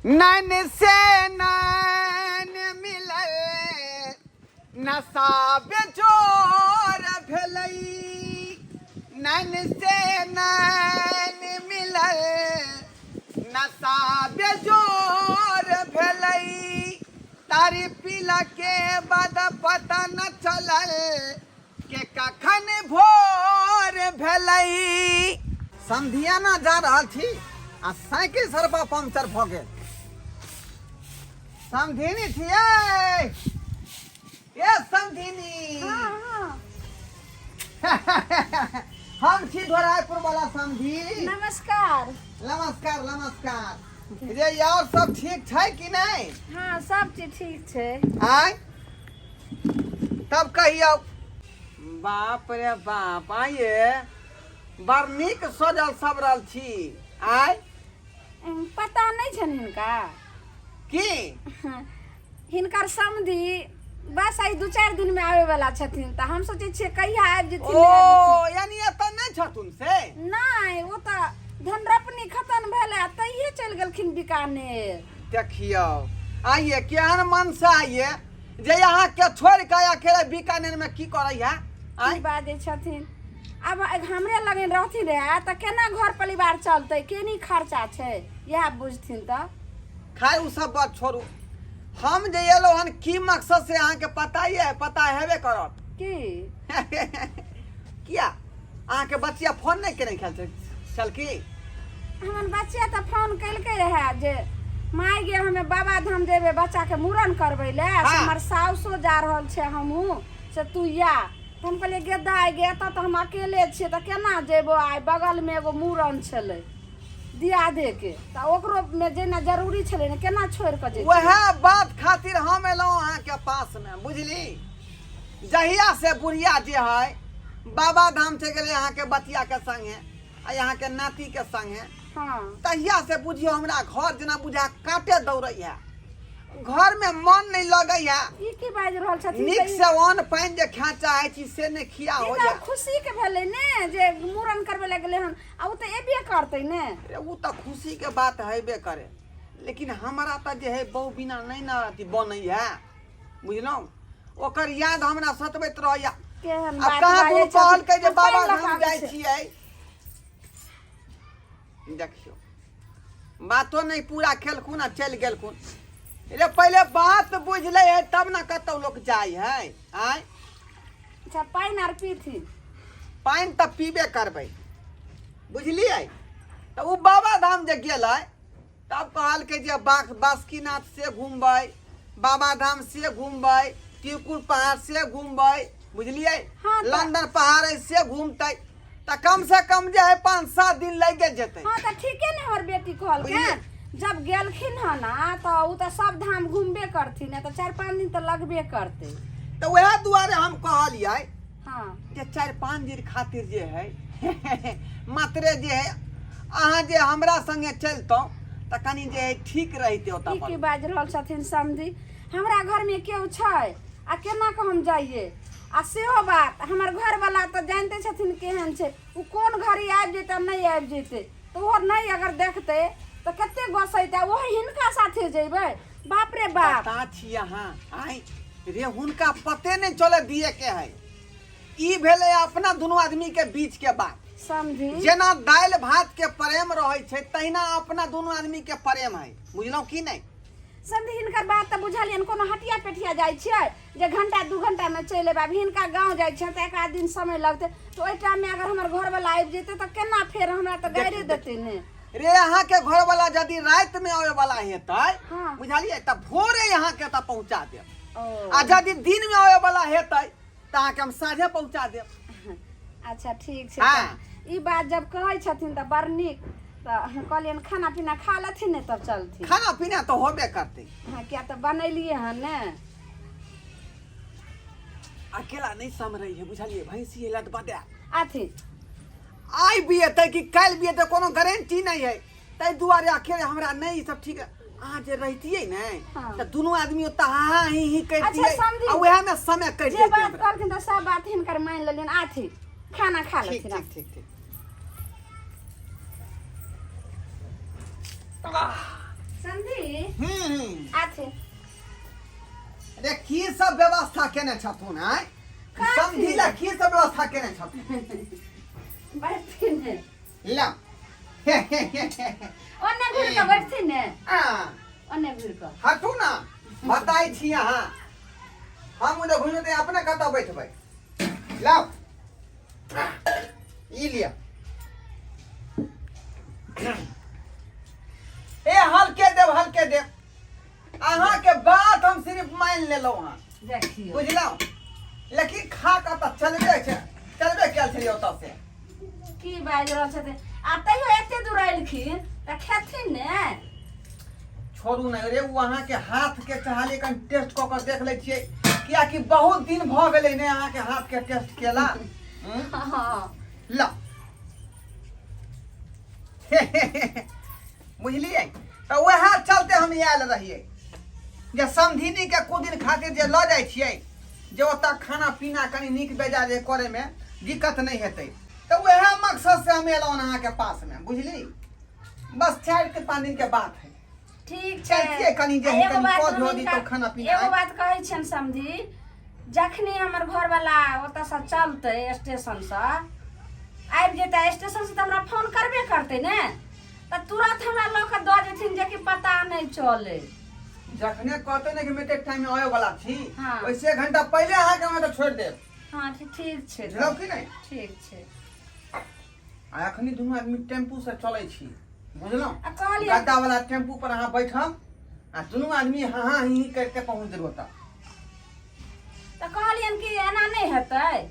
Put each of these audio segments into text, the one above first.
नैन से नैन मिलल नशा बेजोर भेलै नैन से नैन मिलल नशा बेजोर भेलै तारी पीला के बाद पता न चलल के कखन भोर भेलै। समधियाना जा रहल छी आ साइकिल सरपा पंक्चर भऽ गेल। समधिनी छियै ए समधिनी? हाँ हाँ। हम छी ढोरायपुर वाला समधी। नमस्कार। नमस्कार नमस्कार। रे यार सब ठीक छै कि नहि? हाँ सब चीज ठीक छै। आय तब कहियौ। बाप रे बाप, आइए बड़ नीक सजल सबरल छी आय। पता नहीं छनि हिनका की? हिनकर समधी बस आइ 2-4 दिन में आवे वाला छथिन, तऽ हम सोचै छियै कहिया आबि जेथिन। ओ यानी एतऽ नहि छथुन से? नहि, ओ तऽ धन रोपनी खतम भेलै आ तहिये चलि गेलखिन बीकानेर। देखियौ आइए केहन मन से आइए जे अहाँ के छोड़ के अकेले बीकानेर में की करै है? की बाजै छथिन, आब हमरे लगन रहथिन रहे तऽ केना घर परिवार चलतै, केनी खर्चा छै, इएह बुझथिन। तऽ खैर ओ सब बात छोड़ू, हम जे एलहुँ हन की मकसद से अहाँके पता ही है, पता हेबे करत। की? किया अहाँके बचिया फोन नहि केने खेल छल की? हमर बच्चा तऽ फोन केलकै रहे जे माय गे हमे बाबा धाम जेबै बच्चाके मूड़न करबै ले, से हमर साउसो जा रहल छै, हमहूँ से तू या। तऽ हम कहलियै गे दाइ गे, एतऽ तऽ हम अकेले छियै तऽ केना जेबो, आइ बगलमे एगो मूड़न छलै दियादेके, तऽ ओकरो मे जेना जरूरी छलै ने, केना छोड़ि कऽ जैतियै। वएह बात खातिर हम एलहुँ अहाँके पासमे बुझली। जहिया से बुढ़िया जे है बाबा धाम चलि गेलै अहाँके बचियाके संगे आ अहाँके नातीके संगे, तहिया से बुझियौ हमरा घर जेना बुझा काटे दौड़ै है, घर में मन नहीं लगै है। ई की बाजि रहल छथिन? नीक से अन्न पानि जे खाए चाहै छी से नहि खिया ई होइए। तऽ खुशी के भेलै ने जे मूड़न करबै लए गेलै हन, आ ओ तऽ एबे करतै ने। रे ओ तऽ खुशी के बात हेबे करे, लेकिन हमरा तऽ जे है बहु बिना नहि ने अथी बनै है बुझलहुँ, ओकर याद हमरा सतबैत रहैया। केहन आब बात कहाँ बाजै दुनू छथिन? कहलकै जे हम बाबा पानि लऽ कऽ धाम आबै जाइ छी। छियै। देखियौ बातो नहि पूरा खेलखुन आ चलि गेलखुन। रे पहिले बात बुझि लै है तब ने कतौ लोक जाइ है। आँय अच्छा पानि आर पीथिन? पानि तऽ पीबे करबै बुझलियै। तऽ ओ बाबा धाम जे गेलै तब कहलकै जे बासुकीनाथ से घुमबै, बाबा धाम से घुमबै, त्रिकुट पहाड़ से घुमबै बुझलियै, हाँ, तऽ- लंदन पहाड़ है से घूमतै, तऽ कम से कम जे है 5-7 दिन लागि जेतै। हाँ तऽ ठीके ने हमर बेटी कहलकै, बुझलियै? जब गेलखिन हँ ना तऽ ओ तऽ सब धाम घूमबे करथिन, तऽ 4-5 दिन तऽ लगबे करतै। तऽ वएह दुआरे हम कहलियै जे 4-5 दिन खातिर जे है मात्रे जे है अहाँ जे हमरा संगे चलतहुँ तऽ कनि जे है ठीक रहितै ओतऽ ई पर। की बाजि रहल छथिन समधी, हमरा घरमे केओ छै आ केना कऽ हम जाइए? आ सेहो बात हमर घरवला तऽ जानिते छथिन केहन छै, ओ कोन घड़ी आबि जेतै आ नहि आबि जेतै, तऽ ओहो नहि अगर देखतै तऽ कते गोसैतै। ओहो हिनका साथे जेबै, बाप रे बाप। पता छी अहाँ आँय रे, हुनका पते नहि चले दिए के है। ई भेलै अपना दुनू आदमी के बीच के बात समझी। जेना दालि भात के प्रेम रहै छै तहिना अपना दुनू आदमी के प्रेम है बुझलहुँ की नहि? समझी हिनकर बात तऽ बुझलियनि, कोनो हटिया पेटिया जाइ छियै जे घंटा 2 घंटा मे चलि एबै, आब हिनका गाँव जाइ छियै तऽ एक आध दिन समय लगतै, तऽ ओहि टाइम मे अगर हमर घरवला आबि जेतै तऽ केना फेर हमरा तऽ गाड़ि देतै ने। रे अहाँ के घरवला यदि राति में आवे वाला हेतै बुझलियै तऽ भोरे अहाँ के तऽ पहुँचा देब, आ यदि दिन में आवे वाला हेतै तऽ अहाँके हम साँझे पहुँचा देब। अच्छा ठीक छै। हाँ। तऽ ई बात जब कहै छथिन तऽ बड़ नीक, तऽ हम कहलियनि खाना पीना खा लेथिन ने तब चलथिन। खाना पीना तऽ होबे करतै। हाँ, किया तऽ बनेलियै हन ने। अकेला नहि सम्हरै है बुझलियै, भैंसी लट बदा अथी आइ भी एतै कि काल्हि भी एतै कोनो गारंटी नहि है, ताहि दुआरे अकेले हमरा नहि ई सब ठीक है। अहाँ जे रहितियै ने तऽ दुनू आदमी ओतऽ हा हा ही ही करितियै अच्छा, समझी। आ उएह मे समय कटि जे जैतै बात हमरा। कहलखिन तऽ सब बात हिनकर मानि लेलियनि। आथी खाना खा ठीक लेथिन। ठीक ठीक ठीक। समझी। खाथिन। अरे की सब व्यवस्था केने छथुन आय? कथी? समझी ला की सब व्यवस्था केने छथुन? बैठथिन ने। ला। ओने घुरि कऽ बैठथिन ने। आ, ओने घुरि कऽ। हटू ना, बताइ छी अहाँ। हम उधर घुमे तऽ अपने कतऽ बैठबै? लाउ, ई लिअ। ए हल्के देब, हल्के देब। अहाँके बात हम सिर्फ मान लेलहुँ हँ। देखियौ। बुझलहुँ, लेकिन खा कऽ तऽ चलबे छै, चलबे कयल छलियै ओतऽ से। की बाजि रहल छथिन? आ तैयो एते दूर एलखिन तऽ खेथिन ने। छोड़ू ने रे, ओ अहाँके हाथ के चाहलियै कनि टेस्ट कऽ कऽ देख लै छियै, कियाकि बहुत दिन भऽ गेलै ने अहाँके हाथ के टेस्ट केला। हम्म? हँ। ल, बुझलियै, तऽ उएह चलते हम आयल रहियै जे समधिनी के कुछ दिन खातिर जे लऽ जाइ छियै, जे ओतऽ खाना पीना कनि नीक बेजा जे करैमे दिक्कत नहि हेतै, तऽ उएह मकसद से हम एलहुँ अहाँके पासमे, बुझली? बस 4 के 5 दिन के बात है। ठीक छै। चलतियै कनि जे आ है, एगो कनि बात कऽ हम धो दी हिनका- तऽ खाना पीना एगो आइ। बात कहै छियनि समधी, जखनी हमर घरवाला ओतऽसँ चलतै, स्टेशनसँ आबि जेतै, स्टेशनसँ तऽ हमरा फोन करबे करतै ने, तऽ तुरंत हमरा लऽ कऽ दऽ जेथिन, जेकि पता नहि चलै। जखने कहते ने कि एतेक टाइम में आबै वाला छी, ओहिसे एक घंटा पहिले अहाँके हम एतऽ छोड़ि देब। हँ, ठीक ठीक छै। बुझलहुँ कि नहि? ठीक छै। आ अखनी दुनू आदमी टेम्पू से चलै छी, बुझलहुँ? आ कहलियै गद्दा वाला टेम्पू पर अहाँ बैठब आ दुनू आदमी हाँ हाँ ही ही करके पहुँच जेबै ओतऽ। तऽ कहलियनि कि एना नहि हेतै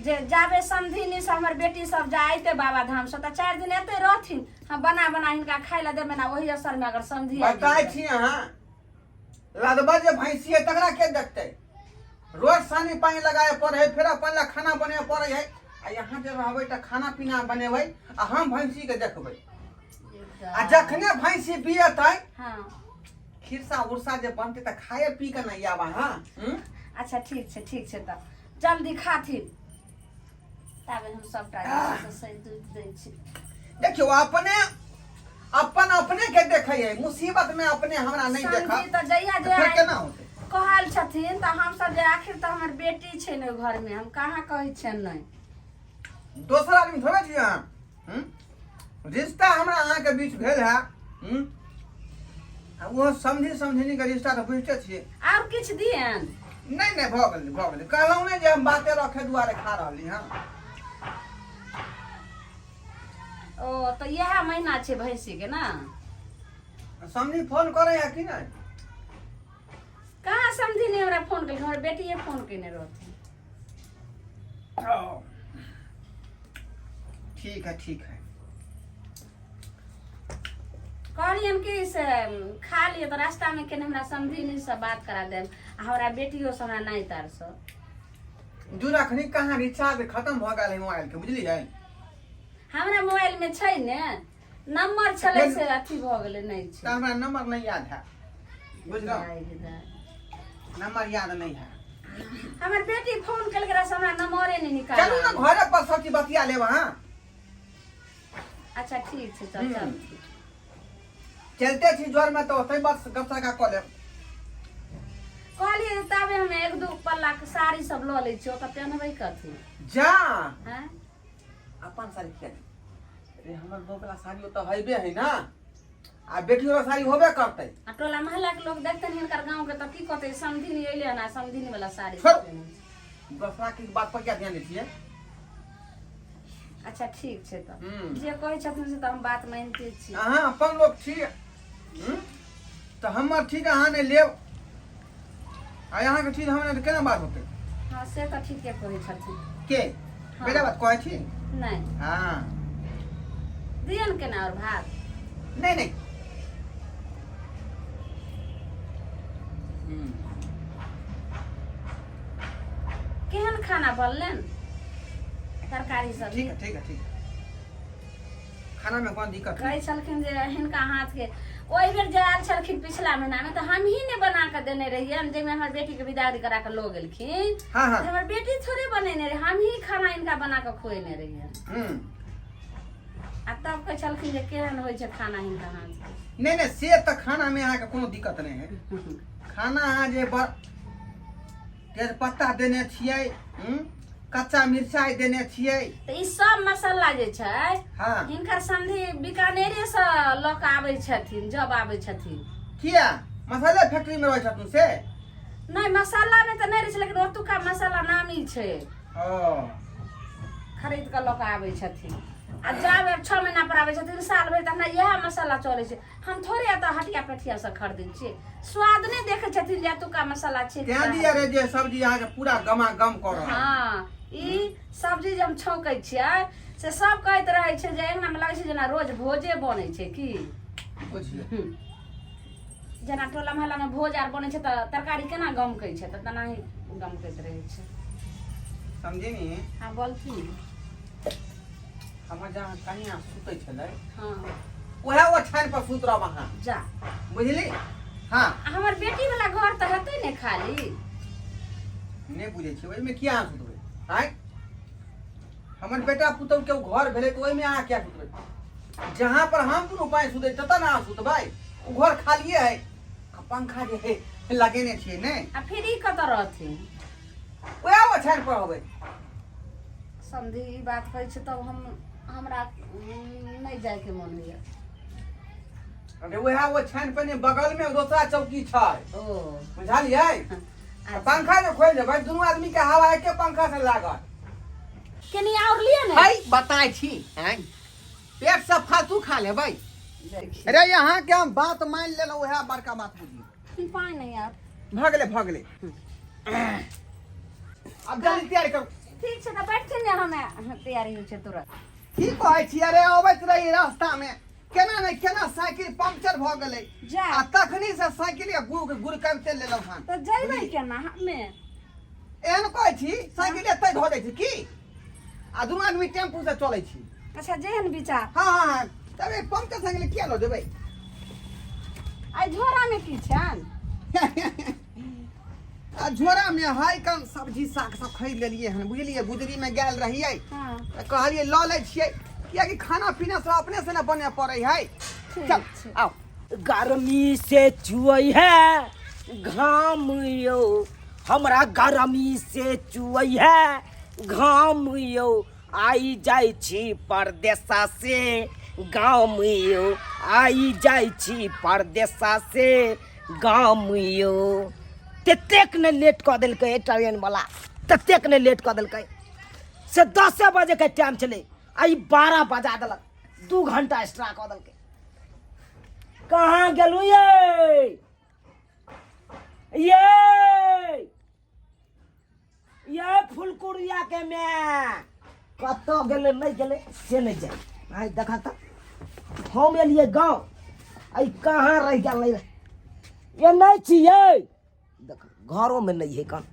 जे जाबे समधिनी से हमर बेटी सब जा अयतै बाबा धाम से, तऽ 4 दिन एतै रहथिन, हम बना बना हिनका खाय लए देबै ने, ओही असर में अगर समधि आबि बताइ जेतै। छी अहाँ, लदबा जे भैंसी है तकरा के देखतै? रोज सानी पानी लगाए पड़े है, फेर अपन ला खाना बने पड़े है, आ यहाँ जे रहबै तऽ खाना पीना बनेबै आ हम भैंसी के देखबै, आ जखने भैंसी बियतै, खीरसा उरसा जे बनतै तऽ खाए पी के नहि आब अहाँ, हूँ? अच्छा, ठीक छै, ठीक छै, तऽ जल्दी खाथिन, ताबे हम सबटा जे छै से सही दूध दै छी। देखियौ, अपने अपन अपने के देखै है, मुसीबत में अपने हमरा नहीं समझी देखब तऽ जहिया तऽ फेर जे केना होतै? कहल छथिन तऽ हमसब जे आखिर तऽ हमर बेटी छै ने ओहि घरमे, हम कहाँ कहै छियनि नहि। दोसर आदमी थोड़े छी अहाँ, हूँ? रिश्ता हमरा अहाँके बीच भेल है, हूँ? आ ओहो समझी समझिनी के रिश्ता तऽ बुझिते छियै। आओर किछु दियनि? नहि नहि, भऽ गेलै, भऽ गेलै। कहलहुँ नहि जे हम बाते रखे दुआरे खा रहली हँ। ओ तऽ इएह महीना छै भैंसीके ने। समझी फोन करै है कि नहि? कहाँ समझी नहि हमरा फोन केलकै, हमर बेटिए फोन केने रहथिन। ओ, ठीक है, ठीक है। कहलियनि कि से खा लिअ तऽ रास्तामे केने हमरा समधिनी से बात करा देब, आ हमरा बेटियो से हमरा नहि तारसँ। दूर अखनी कहाँ रिचार्ज खत्म भऽ गेल है मोबाइल के, बुझलियै? हमरा मोबाइलमे छै ने, नंबर छलै से अथी भऽ गेलै, नहि तऽ छै। हमरा नंबर नहीं याद है, बुझलहुँ? दाइ गे दाइ। नंबर याद नहीं है। हमर बेटी फोन केलकै रहे से हमरा नंबरे नहि निकाल। चलू ने, घरे पर सब चीज बतिया लेब अहाँ। अच्छा, ठीक छै, चल। चल। चलते छी ज्वर में तऽ ओतै बस गप सगा कऽ लेब। कहलियै ताबे हम एक दू पल्ला के साड़ी सब लऽ लै छियै, ओतऽ पेन्हबै कथी? जा। आँय? अपन साड़ी किया नहीं रे? हमर बहू वाला साड़ी ओतऽ हेबे है ना, आ बेटी वाला साड़ी होबे करतै। आ टोला मोहल्ला के लोग देखतनि हिनकर गाँव के तऽ की कहतै, समधिनी अयलै हन आ समधिनी वाला साड़ी छोड़। सब पहिने छै। दोसरा के बात पर क्या ध्यान दै छियै? अच्छा, ठीक छै तऽ। जे कहै छथिन से तऽ हम बात मानिते छी। अहाँ अपन लोक छी, हम्म? तऽ हमर चीज अहाँ नहि लेब आ अहाँके चीज हम नहि, तऽ केना बात होतै? हँ, से तऽ ठीके कहै छथिन। के? हाँ। बेटा बात कहै छी? नहि। हाँ। दियन केना आओर भात? नहीं नहीं। हम्म। केहन खाना बनलनि, तरकारी सब? ठीक है, ठीक है, ठीक है। खाना में कोन दिक्कत कहै नहीं। छलखिन जे हिनका हाथ के ओहि बेर जे आयल छलखिन पिछला महीना में, तऽ हमही ने बना कऽ देने रहियै, जाहिमे हमर बेटी के विदागरी करा कऽ लऽ गेलखिन। हाँ हाँ तऽ हमर बेटी थोड़े बनेने रहे, हमही खाना हिनका बना कऽ खुएने रहियै। आ तब कहै छलखिन जे केहन होइ छै खाना हिनका हाथके। नहि नहि, से तऽ खानामे अहाँके कोनो दिक्कत नहि है। खाना अहाँ जे बड़ तेजपत्ता देने छियै, कच्चा मिरचाइ देने छियै। तऽ ई सब मसाला जे छै, हिनकर समधी बीकानेरे से लऽ कऽ आबै छथिन जब आबै छथिन। किया, मसाला फैक्ट्री में रहै छथुन से? नहि, मसाला मे तऽ नहि रहै छै, लेकिन ओतुका मसाला नामी छै। ओ खरीद कऽ लऽ कऽ आबै छथिन आ जाबे 6 महीना पर आबै छथिन, साल भरि तऽ हमरा इएह मसाला चलै छै। हम थोड़े एतऽ हटिया पेठिया से खरीदै छियै। स्वाद नहि देखै छथिन जे एतुका मसाला छै। तें दिया रे जे सब्जी अहाँके पूरा गमा गम कऽ रहल। हँ, ई सब्जी जे हम छौंकै छियै से सब कहैत रहै छै जे अङ्गनामे लगै छै जेना रोज भोजे बनै छै की। बुझियौ। जेना टोला मोहल्लामे भोज आर बनै छै तऽ तरकारी केना गमकै छै, तऽ तेनाही गमकैत रहै छै। समझे नी? हँ, बोलथिन। हमर जहाँ कनिया सुतै छलै, उएह ओछानि पर सुत रहब अहाँ। जा। बुझली? हँ। आ हमर बेटी वाला घर तऽ हेतै ने खाली? नहि बुझै छियै, ओहिमे किया अहाँ सुतबै? आँय, हमर बेटा पुतहु के घर भेलै तऽ ओहिमे अहाँ किया सुतबै? जहाँ पर हम दुनू पानि सुतै ततऽ ने अहाँ सुतबै। ओ घर खालिए है आ पंखा जे है लगेने छियै ने। आ फिर ई कतऽ रहथिन? उएह ओछानि पर होबै। समधी, ई बात कहै छै तब हम हमरा नहि जायके मन होइए। अरे, उएह ओछानि पर ने बगल मे दोसरा चौकी छै। ओ। बुझलियै? अच्छा। पंखा जे खोलि देबै, दुनू आदमी के हवा एके पंखा से लागत। कनि आओर लिअ ने। है बताय छी, हैं पेट से फालतू खा लेबै। अरे, यहाँ के हम बात मान लेलहुँ, उएह बड़का बात बुझियौ। पानि नहि आब। भऽ गेलै, भऽ गेलै, आब जल्दी तैयारी करू। ठीक छै, तऽ बैठथिन ने, हमे तैयारी होइ छै तुरंत। की कहै छी? अरे, अबैत रही रास्ता में केना ने केना साइकिल पंक्चर भऽ गेलै। जा। आ तखनी से साइकिल के गुड़ गुड़कबिते लेलहुँ हन। तऽ जैबै केना हमे? एहन कहै छी, साइकिल एतै धऽ दै छी की, आ दुनू आदमी टेम्पू से चलै छी। अच्छा, जेहन विचार। हँ हँ हँ तब एक पंक्चर साइकिल किया लऽ जेबै? आइ झोरामे की छनि? आ झोरा में है कम सब्जी साग सब खरीद लेलिए हन, बुझलिए? गुजरी में गेल रहिए तऽ कहलिए लऽ लै छियै, कियाकि खाना पीना सब अपने से ने बने पड़े है। ठीक चल छै। आओ। गर्मी से चुअई है घाम यौ, हमरा गर्मी से चुअई है घाम यौ, आई जाइ छी परदेसा से गाम यौ, आई जाइ छी परदेसा से गाम यौ। ततेक ने लेट कऽ देलकै ट्रेन वाला, ततेक ने लेट कऽ देलकै से 10 बजे के टाइम छलै आ ई 12 बजा देलक, 2 घंटा एक्स्ट्रा कऽ देलकै। कहाँ गेलहुँ ये ये ये फुलकुरिया के माय? कतऽ गेलै, नहि गेलै से नहि जाय। आइ देखा तऽ, हम एलियै गाँव, आइ कहाँ रहि गेल? नहि ये, नहि छियै। देख, घरोमे नहि है। कन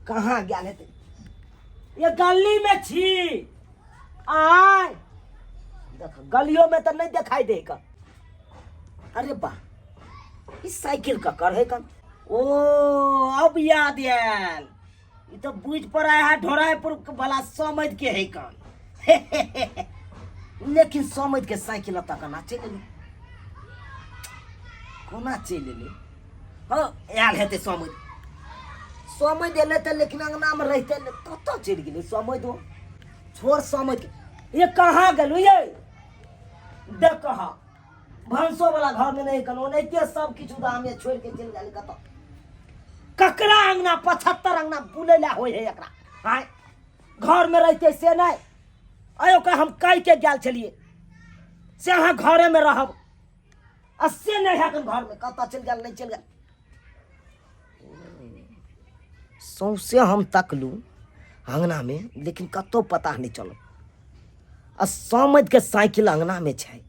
कहाँ गेल हेतै? ये गलीमे छी। आय देख, गलियोमे तऽ नहि देखाइ दे कन। अरे बा, ई साइकिल ककर है कन? ओ, अब याद आयल, ई तऽ बुझि पड़ा है ढोरायपुर वाला समझ के है कन। लेकिन समझ के साइकिल एतऽ केना चलि एलै? कोना चलि एलै? हँ, आयल हेतै समझ। समझ एलै तऽ, लेकिन अङ्गनामे रहिते नहि, कतऽ चलि गेलै समझ? ओ छोड़ समझ के। ये कहाँ गेलू ये? देख कहाँ भनसो वाला घर में नहीं कनो, ओनाहिते सब किछु दामे छोड़ के चलि गेल कतऽ, ककरा अंगना। 75 अंगना बुलै ला होइ है एकरा। आँय, घर में रहते से नहि। आइ ओकरा हम कहि के गेल छलियै से अहाँ घरे में रहब, आ से नहि है घर में। कतऽ चलि गेल, नहि चलि गेल? सौंसे हम तकलू अंगना में, लेकिन कतौ पता नहि चलल। आ समझ के साइकिल अंगना में छै,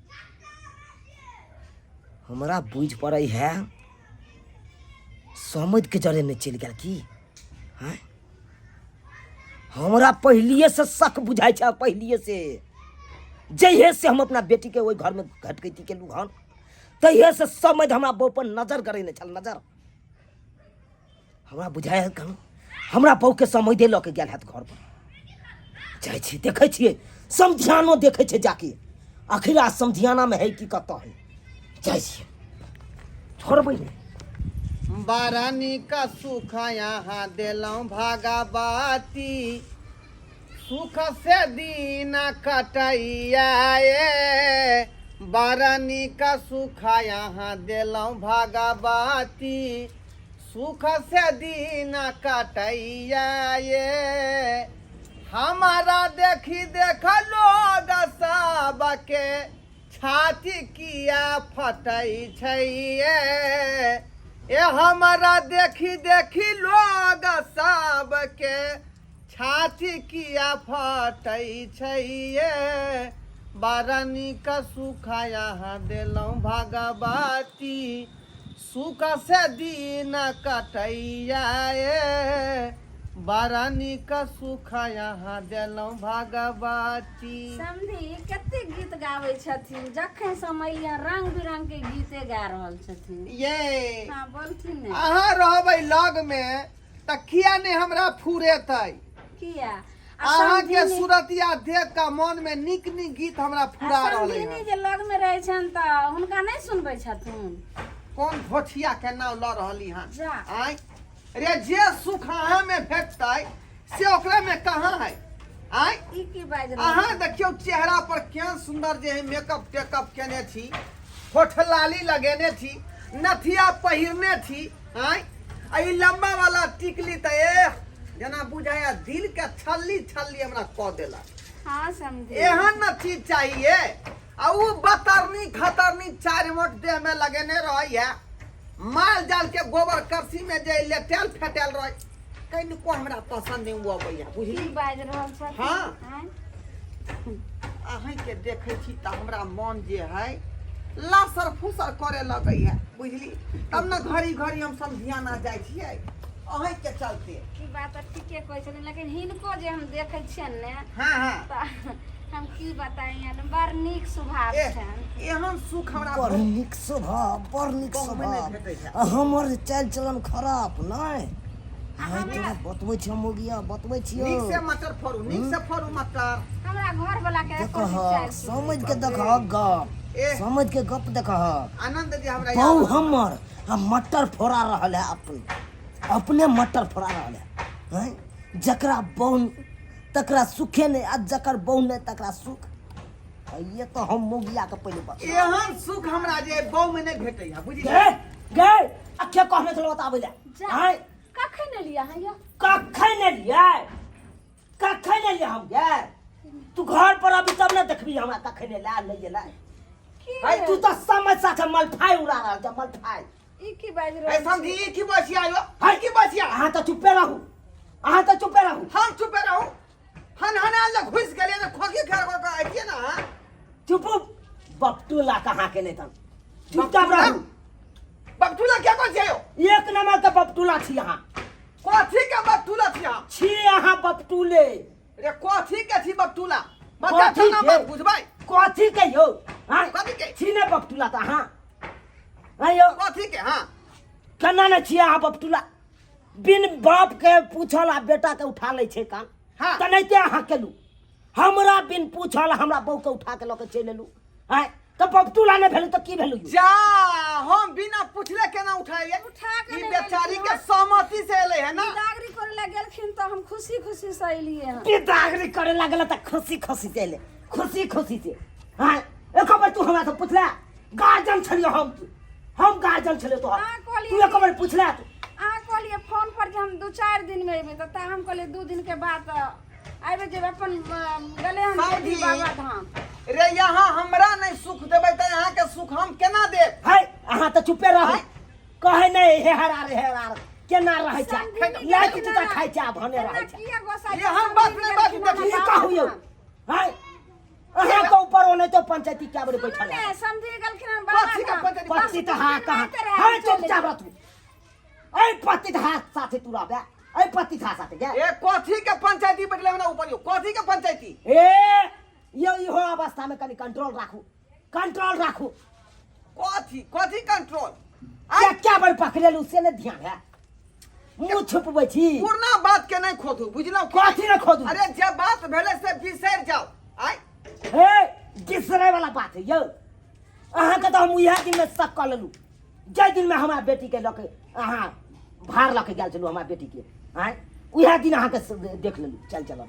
हमरा बुझि पड़ै है समझ के जरे नहि चलि गेल की? आँय, हमरा पहिलिए से शक बुझाइ छै, पहिलिए से। जहिए से हम अपना बेटीके ओहि घरमे घटकैती केलहुँ हन, तहिए से समझ हमरा बहू पर नजर गड़ेने छल, नजर। हमरा बुझाइ है कहूँ हमरा बहूके समझे लऽ के गेल हैत घर पर। जाइ छी, देखै छियै। समधियानो देखै छै जाके आखिर आ समधियाना में है कि कतऽ है जाइ छियै छोड़बै नहि। बड़ा नीक सुख यहाँ देलहुँ भगवती, सुख से दिन कटैया ये। बड़ा नीक सुख यहाँ देलहुँ भगवती, सुख से दिन कटैया ये। हमारा देखी देख लोग सबके छाती किया फटै छै ये। ए हमरा देखी देखी लोग सबके छाती किया फटै छै ये। बड़ा नीक सुख यहाँ देलहुँ भगवती, सुख से दिन कटैया ये। बड़ा नीक सुख यहाँ देलहुँ भगवती। समधी कते गीत गाबै छथिन, जखन समय एलियै रंग बिरंग के गीते गा रहल छथिन। ये हाँ बोलथिन ने। अहाँ रहबै लग में तऽ किया नहि हमरा फुरेतै? किया? आ अहाँ के समधिनी- सूरतिया देख कऽ मन में नीक नीक गीत हमरा आ फुरा रहलै समधिनी हन। जे लग में रहै छनि तऽ हुनका नहि सुनबै छथुन? कोन भोथिया के नाम लऽ रहली हन? जा। आँय रे, जे सुख अहाँ में भेटतै से ओकरा में कहाँ है? आँय ई की बाजि रहल? अहाँ देखियौ चेहरा पर केहन सुंदर जे है मेकअप टेकअप केने छी, होठ लाली लगेने छी, नथिया पहिरने छी। आँय आ ई लंबा वाला टिकली तऽ ए जेना बुझाया दिल के छल्ली छल्ली हमरा कऽ देलक। हाँ समझे। एहन न चीज चाहिए। आ उ बतरनी खतरनी चारि मोट देह में लगेने रहैया, माल जाल के गोबर करसी में जे लेटेल फेटेल रहे, कनिको हमरा पसंद नहीं अबैया, की बुझली? बाजि रहल छथिन? हाँ। आँय? अहींके देखै छी तऽ हमरा मन जे है लासर फूसर करे लगैया, बुझली? तब ने घड़ी घड़ी हम समधियाना जाइ छियै अहींके चलते। ई बात तऽ ठीके कहै छथिन, लेकिन हिनको जे हम देखै छियनि ने हाँ हाँ तऽ हम की बताइयन, बड़ नीक स्वभाव ए, छनि। एहन सुख हमरा बड़ नीक स्वभाव, बड़ नीक गाँवमे नहि स्वभाव। भेटै छै। आ हमर चालि चलन खराब नहि? आइ तोरा बतबै छियौ मोगिया, बतबै छियौ। नीक से मटर फोड़ू, नीक से फोड़ू मटर। हमरा घर वाला के एको देखह चीज चालि समझ के देखह गप, ए। समझ के गप देखह। आनंद जे हमरा बहु याद हमर आ मटर फोड़ा रहल है, अपने अपने मटर फोड़ा रहल है। हैं? जकरा बहु तकरा सुखे नहि, आ जकर बहु नहि तकरा सुख। आ ये तो हम मोगिया के पहिले बता। एहन सुख हमरा जे बहु में नहि भेटैया, बुझली? गे गे अखे कहने छलौ बताबै ले। जा। आँय कखन एलियै अहाँ यौ? कखन एलियै? कखन एलियै हम गे? तू घर पर अभी तब ने देखबी हमरा कखन एलै नहि एलै। की अरे तू तऽ समय साथे मलफाइ उड़ा रहल छ, मलफाइ। ई की बाजि ए रहल समझी, छी? ई की बसिया यो? हाय। की बसिया? अहाँ तऽ चुप्पे रहू, अहाँ तऽ चुप्पे रहू। हम चुपे रहू? हन हन आयल घुसि गेलियै तऽ खोखी खेर कऽ कऽ अइतियै ने अहाँ। चुपू बपटूला कहाँ के नहि तन, चुपचाप रहू। बपटूला के कहै छियै यौ? एक नंबर के बपटूला छी अहाँ। कथी के बपटूला छी अहाँ? छी अहाँ बपटूले। रे कथी के छी बपटूला? बता कथी ना के? बात बुझबै। कथी के यौ? आँय? कथी के? छी ने बपटूला तऽ अहाँ? आँय यौ? कथी के? हाँ केना ने छियै अहाँ बपटूला? बिन बाप के पूछल आ बेटा के उठा लै छै कान। हाँ। तेनाहिते अहाँ केलू, हमरा बिन पूछल हमरा बहू के उठा के लऽ के चलि एलू। आँय तऽ बपटूला नहि भेलू तऽ की भेलू? जा, हम बिना पूछले केना उठाइए? उठा के ई नहि बेचारी गेलखिन के हन। सहमति से एलै है ना। बिदागरी करे लए गेलखिन तऽ हम खुशी खुशी से एलियै हन। बिदागरी करे लागल तऽ खुशी खुशी से एलै, खुशी खुशी से। आँय एको बेर तू हमरा से पूछला? गार्जियन छलियो हम, तू हम गार्जियन छलियो तोहर। अहाँ कहलियै तू एको बेर पूछला तू? अहाँ कहलियै फोन पर जे हम 2-4 दिन में एबै, तऽ ता हम कहलियै 2 दिन के बाद आबि जेबै अपन गेलै हन साउजी। बाबा धाम। रे यहाँ हमरा नहीं सुख देबै तऽ यहाँ के सुख हम केना देब? है अहाँ तऽ चुपे रहू, आँय? कहै नहि हे हरा रे हे हरा केना रहै छै, समधिनी लाइट गेलखिन जूता हन। खाइ छै आ भने एना रहै छै। किया गोसाइ एहन बात नहि बाजू, गेलखिन हन की बाबा कहू यौ? धाम। है अहाँ के ऊपर ओने तो पंचायती क्या बड़े बैठल सुनू है। ने, समझी गेलखिन हन बाबा कथी के धाम। पंचायती? पति तऽ हाँ कहाँ सुनैत रहै, है, चलि चुपचाप रहू। ऐ पति तऽ हाथ साथे तू रहबे, ऐ पति तऽ हाथ साथे गे। ए कथी के पंचायती बैठले हमरा ऊपर यौ? कथी के पंचायती? ए यौ इहो अवस्था में कनि कंट्रोल राखू, कंट्रोल राखू। कथी कथी कंट्रोल? क्या क्या बड़ पकड़ेलू से ने ध्यान है, मुंह छुपबै छी। पुरना बात के नहीं खोदू, बुझलौ? कथी ने खोदू? अरे जे बात भेलै से बिसरि जाओ। आय हे बिसरै वाला बात है यौ। अहाँके तऽ हम उएह दिनमे शक कऽ लेलहुँ जाहि दिनमे हमरा बेटीके लऽ के अहाँ भार लऽ के गेल छलहुँ हमरा बेटीके। आँय, उएह दिन अहाँके देख लेलहुँ। चल चलऽ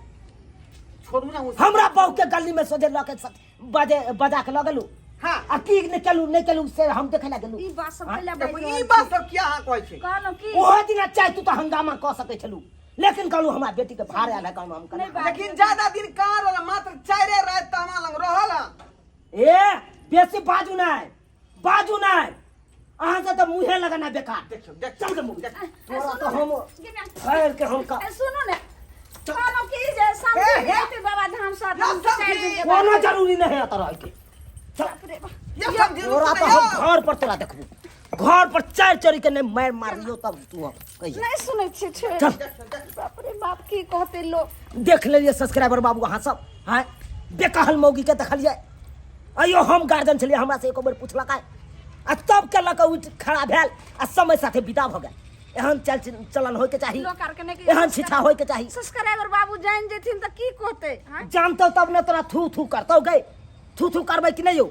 छोड़ू ना। हमरा बहूके गलीमे सोझे लऽ के बजे बजा के लऽ गेलहुँ। हाँ। आ की नहि केलहुँ, नहि केलहुँ से हम देखै लए गेलहुँ। ई बात सब हाँ? कैला देखू, बाजि ई रहल बात छी? सब किया अहाँ कहै छी? कहलहुँ की ओहो दिना चाहे तू तऽ हंगामा कऽ सकै छलहुँ, लेकिन कहलहुँ हमरा बेटीके भार आयल है, कहलहुँ हम केना? नहि बात। लेकिन ज्यादा दिन कहाँ रहल? मात्र 4 राति तऽ हमरा लग रहल हन। ए बेसी बाजू नहि, बाजू नहि, अहाँ से तऽ मुँहे लगाना बेकार। देखियौ, देखियौ। चल के मुँह देखियौ। तोरा तऽ हम फैर के हम का ए, सुनू ने, कहलहुँ की जे समझी हे, हे। जेतै बाबा धाम से या तऽ समझी। 4 दिन के बाद। कोनो जरूरी नहीं है एतऽ रहैके। चल। बाप रे बाप। ये समझी तोरा रुकू तऽ ने हम यौ। घर पर तोरा देखबू, घर पर चारि चोरी के नहि मारि मारियो तब तू कहिया। नहि सुनै छियै, छोड़ि। चल। बाप रे बाप, की कहतै लोक? देख लेलियै सब्सक्राइबर बाबू अहाँ सब, हाँ बेकहल मौगी के देखलियै। अयो हम गार्जियन छलियै, हमरा से एको बेर पुछलक आइ? आ तब के लऽ कऽ उठि खड़ा भेल आ समय साथे विदा भऽ गेल। एहन चल चलन होइके चाही, लोक आरके नहि एहन शिक्षा होइके चाही। सब्सक्राइबर बाबू जानि जेथिन तऽ की कहतै? हाँ? जानतौ तब ने तोरा थू थू करतौ गई। थू थू करबै कि नहि यौ?